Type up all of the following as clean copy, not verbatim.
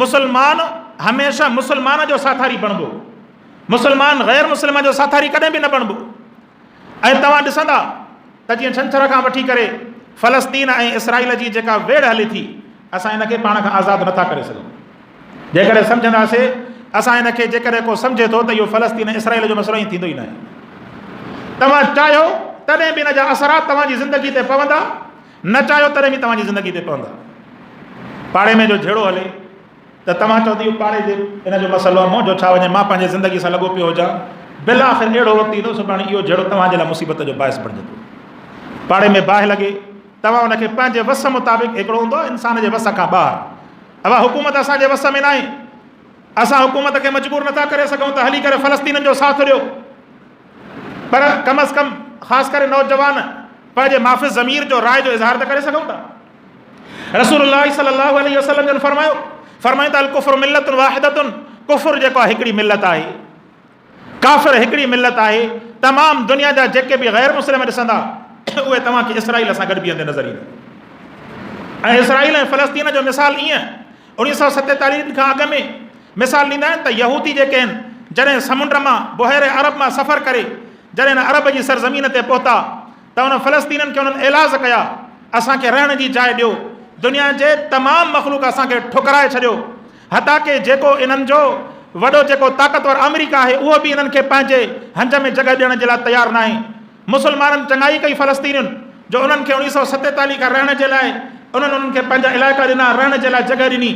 مسلمان هميشه مسلمان جو ساٿاري بڻبو، مسلمان غير مسلم جو ساٿاري ڪڏهن به نه بڻبو. ۽ توهان ڏسندا ته جيئن ڇنڇر کان وٺي ڪري فلسطين ۽ اسرائيل جي جيڪا ويڙهه هلي ٿي، اسان ان کي پاڻ کان آزاد نٿا ڪري سگهون. جيڪڏهن سمجهنداسي اسان ان کي، جيڪڏهن ڪو سمجهي ٿو ته اهو فلسطين ۽ اسرائيل جو مسئلو ائين ٿيندو ئي ناهي. توهان چاهيو تڏهن به ان جا اثرات توهان جي زندگي تي پوندا، نه چاهيو تڏهن به توهان جي زندگي تي پوندا. پاڙي ۾ جو جهيڙو هلي ته توهان چئو ته اهو پاڙي جي ان جو مسئلو آهي، منهنجو ڇا وڃي، مان پنهنجي زندگي سان لڳو پيو هجان. بالآخر اهڙو وقت ايندو سڀاڻي اهو جهيڙو توهان جي لاء مصيبت جو باعث بڻجندو. پاڙي ۾ باهه لڳي، توهان ان کي پنهنجي وس مطابق، هڪڙو هوندو آهي انسان جي وس کان ٻاهر، اها حڪومت اسان جي وس ۾ ناهي، اسان حڪومت کي مجبور نٿا ڪري سگهون ته هلي ڪري فلسطينن جو ساٿ ڏيو، پر ڪم از ڪم خاص ڪري نوجوان پنهنجي معافي ضمير جو راء جو اظهار ته ڪري سگهون ٿا. رسول الله صلي الله عليه وسلم جن فرمايو، فرمائن ٿا الڪفر ملت واحدة، ڪفر جيڪو آهي هڪڙي ملت آهي، ڪافر هڪڙي ملت آهي. تمام دنيا جا جيڪي به غير مسلم ڏسندا اهي توهان کي اسرائيل سان گڏ بيهندي نظر ايندا. ۽ اسرائيل ۽ فلسطين جو مثال ائين 1947 کان اڳ ۾ مثال ڏيندا آهن ته يهودي جيڪي آهن جڏهن سمنڊ مان بحيره عرب مان سفر ڪري جڏهن عرب جي سرزمين تي پهتا ته انهن فلسطينين کي انهن ايلاز ڪيا، اسان کي رهڻ جي جاء ڏيو، دنيا جي تمام مخلوق اسان کي ٺڪرائي ڇڏيو، حتيٰ ڪه جيڪو انهن جو وڏو جيڪو طاقتور آمريڪا آهي اهو به انهن کي پنهنجي هنج ۾ جڳهه ڏيڻ جي لاء تيار ناهي. مسلمانن چڱائي ڪئي فلسطينين جو انهن کي 1947 کان رهڻ جي لاء انهن انهن کي پنهنجا علائقا ڏنا، رهڻ جي لاء جڳهه ڏني.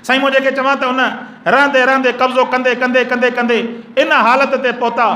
سائين مون جيڪي چوان ته ان رهندي رهندي قبضو ڪندي ڪندي ڪندي ڪندي ان حالت تي پهتا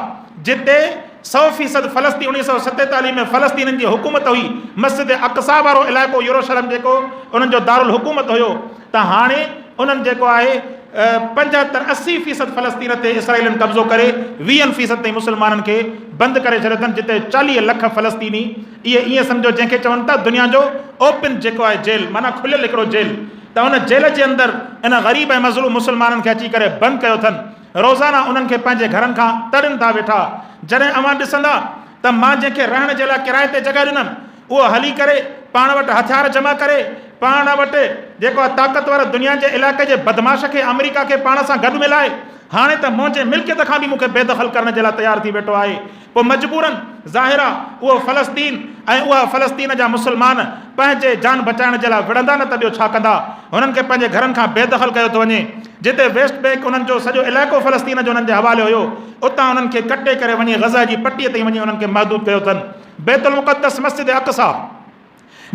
جتي سو فيصد فلسطين 1947 ۾ فلسطينين جي حڪومت هئي، مسجد اقصيٰ وارو علائقو يروشلم جيڪو انهن جو دارالحڪومت هيو ته هاڻي انهن جيڪو آهي 75 80 فيصد فلسطين تي اسرائيلين قبضو ڪري ويهن فيصد تائين مسلمانن کي بند ڪري ڇڏيو اٿن جتي 40 لک فلسطيني اهي ائين سمجهو جنهن کي چون ٿا دنيا جو اوپن جيڪو آهي جيل معنيٰ کليل هڪڙو جيل ته ان جيل جي اندر ان غريب ۽ مظلوم مسلمانن کي اچي ڪري بند ڪيو اٿن. روزانه انهن کي پنهنجي گهرن کان تڙين ٿا ويٺا. جڏهن اوهان ڏسندا ته مان جنهن کي رهڻ جي لاء ڪرائي تي جڳهه ڏنم، اهو هلي ڪري پاڻ وٽ هٿيار جمع ڪري، پاڻ وٽ جيڪو آهي طاقتور دنيا جي علائقي جي بدمعاش کي آمريڪا کي پاڻ سان گڏ ملائي، هاڻي ته منهنجي ملڪيت کان به مون کي بيدخل ڪرڻ جي لاء تيار ٿي ويٺو آهي. پوء مجبوراً ظاهر آ اهو فلسطين ۽ اها فلسطين جا مسلمان پنهنجي جان بچائڻ جي لاء وڙهندا نه ته ٻيو ڇا ڪندا؟ هنن کي پنهنجي گهرن کان بيدخل ڪيو ٿو وڃي. جتي ويسٽ بئنڪ انهن جو سڄو علائقو فلسطين جو انهن جي حوالي هيو اتان انهن کي ڪٽي ڪري وڃي غزه جي پٽي تائين وڃي انهن کي محدود ڪيو اٿن. بيت المقدس مسجد اقصيٰ.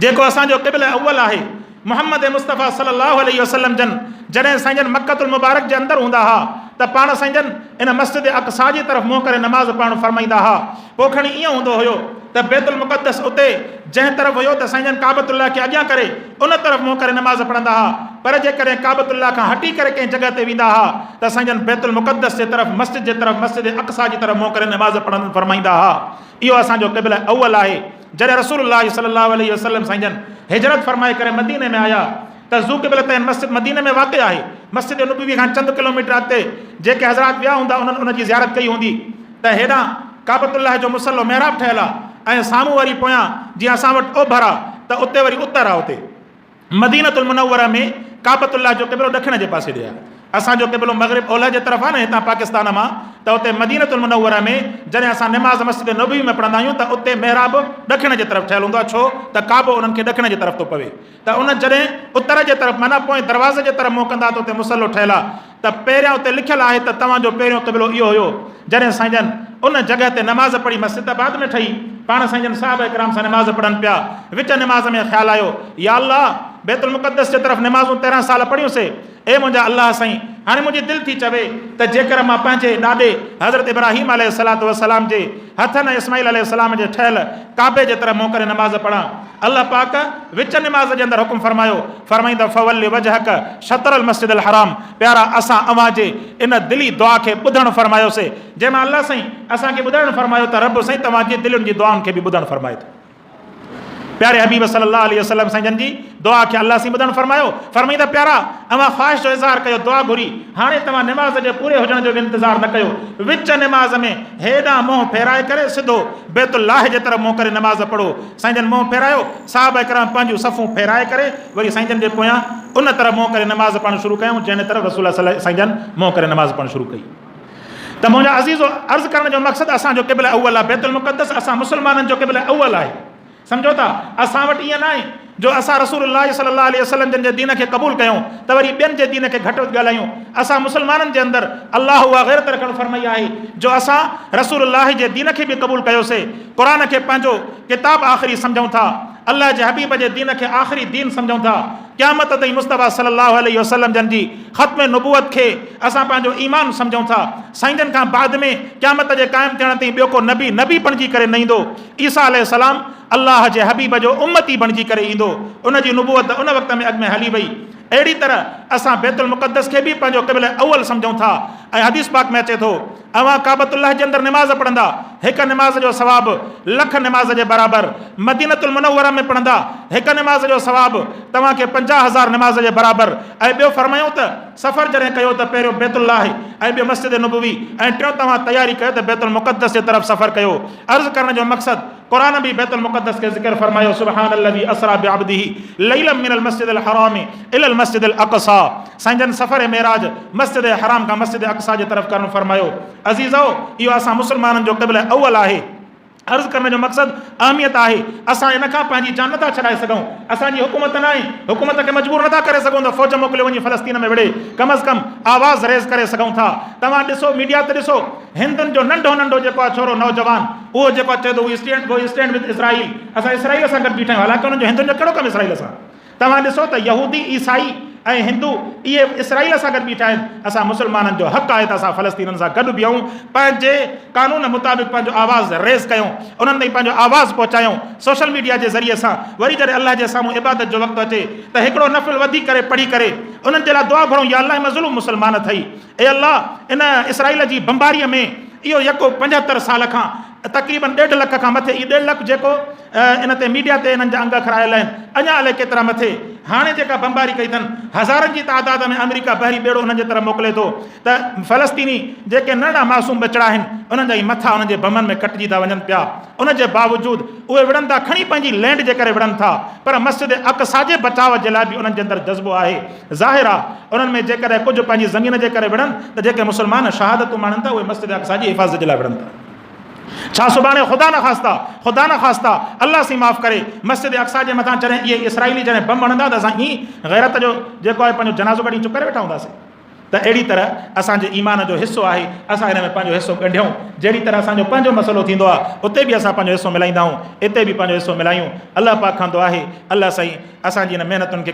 جيڪو اسان جو قبله اول آهي، محمد مصطفيٰ صلي الله عليه وسلم جن جڏهن سائين جن مڪة المبارڪ جي اندر هوندا ها ته پاڻ سائين جن ان مسجد اقصيٰ جي طرف منهن ڪري نماز پڙهڻ فرمائيندا ها. پوء کڻي ائين هوندو هيو ته بيت المقدس اتي جنهن طرف هيو ته سائين جن ڪعبة الله کي اڳيان ڪري ان طرف منهن ڪري نماز پڙهندا ها پر جيڪڏهن ڪعبة الله کان هٽي ڪري ڪنهن جڳهه تي ويندا ها ته سائين جن بيت المقدس جي طرف مسجد جي طرف مسجد اقصيٰ جي طرف منهن ڪري نماز پڙهڻ فرمائيندا ها. اهو اسان جو قبله اول آهي. جڏهن رسول الله صلي الله عليه وسلم سائين جن هجرت فرمائي ڪري مديني ۾ آيا ته ذو قبلتين مسجد مديني ۾ واقع آهي. مسجد نبوي کان چند ڪلوميٽر اڳتي جيڪي حضرات ويا هوندا انهن ان جي زيارت ڪئي هوندي ته هيڏانهن ڪعبة الله جو مصلو محراب ٺهيل آهي ۽ سامهون وري پويان جيئن اسان وٽ اوڀر آهي ته اتي وري اتر آهي اتي مدينة المنوره ۾ ڪعبة الله جو قبلو ڏکڻ جي پاسي ڏي آهي. اسان جو قبلو مغرب اولهه جي طرف آهي نه هتان پاڪستان مان ته اتي مدينة المنوره ۾ جڏهن اسان نماز مسجد نبوي ۾ پڙهندا آهيون ته اتي محراب ڏکڻ جي طرف ٺهيل هوندو آهي ڇو ته ڪعبو انهن کي ڏکڻ جي طرف ٿو پوي ته ان جڏهن اتر جي طرف معنيٰ پوئين دروازي جي طرف منهن ڪندا ته اتي مصلو ٺهيل آهي ته پهريان اتي لکيل آهي ته توهان جو پهريون قبلو اهو هيو، جڏهن سائين جن ان جڳهه تي نماز پڙهي مسجد ته بعد ۾ ٺهي، پاڻ سائين جن صحابه ڪرام سان نماز پڙهن پيا، وچ نماز ۾ خيال آيو، يا الله! بيت المقدس جي طرف نمازون 13 سال پڙهيون سي، اي منهنجا الله سائين! هاڻي منهنجي دل ٿي چوي ته جيڪر مان پنهنجي ڏاڏي حضرت ابراهيم عليه الصلوة والسلام جي هٿن ۽ اسماعيل عليه السلام جي ٺهيل ڪعبي جي طرف منهن ڪري نماز پڙهان. الله پاڪ وچ نماز جي اندر حڪم فرمايو، فرمائين ته فول وجهک شطر المسجد الحرام پيارا اسان اوهان جي ان دلي دعا کي ٻڌڻ فرمايوسي جنهن مان الله سائين اسان کي ٻڌائڻ فرمايو ته رب سائين توهان جي دلين جي دعائن کي به ٻڌڻ فرمائي ٿو. پياري حبيب صلي الله عليه وسلم سائين جن جي دعا کي الله سائين ٻڌڻ فرمايو. فرمائين ته پيارا! اوهان خواهش جو اظهار ڪيو، دعا گهري، هاڻي توهان نماز جي پوري هجڻ جو به انتظار نه ڪيو، وچ نماز ۾ هيڏانهن منهن ڦيرائي ڪري سڌو بيت الله جي طرف منهن ڪري نماز پڙهو. سائين جن منهن ڦيرايو، صحابه ڪرام پنهنجون صفون ڦيرائي ڪري وري سائين جن جي پويان ان طرف منهن ڪري نماز پڙهڻ شروع ڪيائون، جنهن طرف رسول الله صلي سائين جن منهن ڪري نماز پڙهڻ شروع ڪئي. ته منهنجا عزيزو! عرض ڪرڻ جو مقصد اسان جو قبله اول آهي، بيت المقدس اسان مسلمانن جو قبله اول آهي. سمجهو ٿا؟ اسان وٽ ائين ناهي جو اسان رسول الله صلي الله عليه وسلم جن جي دين کي قبول ڪيون ته وري ٻين جي دين کي گهٽ وڌ ڳالهايون. اسان مسلمانن جي اندر الله اها غيرت رکڻ فرمائي آهي جو اسان رسول الله جي دين کي به قبول ڪيوسي، قرآن کي پنهنجو ڪتاب آخري سمجهون ٿا، الله جي حبيب جي دين کي آخري دين سمجهون ٿا، قيامت تائين مصطفيٰ صلي الله عليه وسلم جن جي ختم نبوت کي اسان پنهنجو ايمان سمجهون ٿا. سائين جن کان بعد ۾ قيامت جي قائم ٿيڻ تائين ٻيو ڪو نبي نبي بڻجي ڪري نه ايندو. عيسيٰ عليه السلام الله جي حبيب جو امتي بڻجي ڪري ايندو. ان جي نبوت ان وقت ۾ اڳ ۾ هلي وئي. اهڙي طرح اسان بيت المقدس کي به پنهنجو قبله اول سمجهون ٿا ۽ حديث پاڪ ۾ اچي ٿو، اوهان ڪعبة الله جي اندر نماز پڙهندا، هڪ نماز جو ثواب لک نماز جي برابر، مدينة المنوره ۾ پڙهندا، هڪ نماز جو ثواب توهان کي 50 هزار نماز جي برابر ۽ ٻيو فرمايائون ته سفر جڏهن ڪيو ته پهريون بيت الله ۽ ٻيو مسجد نبوي ۽ ٽيون توهان تياري ڪيو ته بيت المقدس جي طرف سفر ڪيو. عرض ڪرڻ جو مقصد قرآن به بيت المقدس کي ذڪر فرمايو سبحان الذي اسرا بعبده ليلا من المسجد الحرام الى المسجد الاقصي سائين جن سفر معراج مسجد حرام کان مسجد اقصي جي طرف ڪرڻ فرمايو. عزيزو اهو اسان مسلمانن جو قبله اول آهي. عرض ڪرڻ جو مقصد اهميت آهي اسان ان کان پنهنجي جان نٿا ڇڏائي سگهون اسان جي حڪومت ناهي حڪومت کي مجبور نٿا ڪري سگهون ته فوج موڪليو وڃي فلسطين ۾ وڙهي ڪم از ڪم آواز ريز ڪري سگهون ٿا توهان ڏسو ميڊيا تي ڏسو هندن جو ننڍو ننڍو جيڪو آهي ڇورو نوجوان اهو جيڪو آهي چئي ٿو we stand we stand with Israel اسان اسرائيل سان گڏ بيٺا آهيون حالانڪه انهن جو هندن جو ڪهڙو ڪم اسرائيل سان توهان ڏسو ته يهودي، عيسائي ۽ هندو اهي اسرائيل سان گڏ بيٺا آهن، اسان مسلمانن جو حق آهي ته اسان فلسطينن سان گڏ بيهون، پنهنجي قانون مطابق پنهنجو آواز ريز ڪيون، انهن تائين پنهنجو آواز پهچايون، سوشل ميڊيا جي ذريعي سان، وري جڏهن الله جي سامهون عبادت جو وقت اچي ته هڪڙو نفل وڌي ڪري پڙهي ڪري انهن جي لاء دعا گهرون يا الله مظلوم مسلمان اٿئي، اي الله ان اسرائيل جي بمباري ۾ اهو يڪو 75 سال کان تقريبن ڏيڍ لک کان مٿي اهي ڏيڍ لک جيڪو ان تي ميڊيا تي انهن جا انگ اکر آيل آهن اڃا الائي ڪيترا مٿي هاڻي جيڪا بمباري ڪئي اٿن هزارن جي تعداد ۾ آمريڪا بحري ٻيڙو انهن جي طرف موڪلي ٿو ته فلسطيني جيڪي ننڍڙا معصوم ٻچڙا آهن انهن جا ئي مٿا انهن جي بمن ۾ ڪٽجي ٿا وڃن پيا ان جي باوجود اهي وڙهن ٿا کڻي پنهنجي لينڊ جي ڪري وڙهن ٿا پر مسجد اقصيٰ جي بچاء جي لاء به انهن جي اندر جذبو آهي ظاهر آهي انهن ۾ جيڪڏهن ڪجهه پنهنجي زمين جي ڪري وڙهن ته جيڪي مسلمان شهادتون ماڻن ٿا اهي مسجد اقصيٰ جي حفاظت جي لاء وڙهن ٿا. ڇا سڀاڻي خدا نخواسته خدا نخواسته الله سائين معاف ڪري مسجد اقصيٰ جي مٿان جڏهن اهي اسرائيلي جڏهن بم هڻندا ته اسان ائين غيرت جو جيڪو آهي پنهنجو جنازو ڪڍي چپ ڪري ويٺا هونداسين ته اهڙي طرح اسان جي ايمان جو حصو آهي اسان هن ۾ پنهنجو حصو ڳنڍيون جهڙي طرح اسان جو پنهنجو مسئلو ٿيندو آهي اتي به اسان پنهنجو حصو ملائيندا آهيون اتي به پنهنجو حصو ملايون الله پاڪ کان دعا آهي الله سائين اسان جي هن محنتن کي.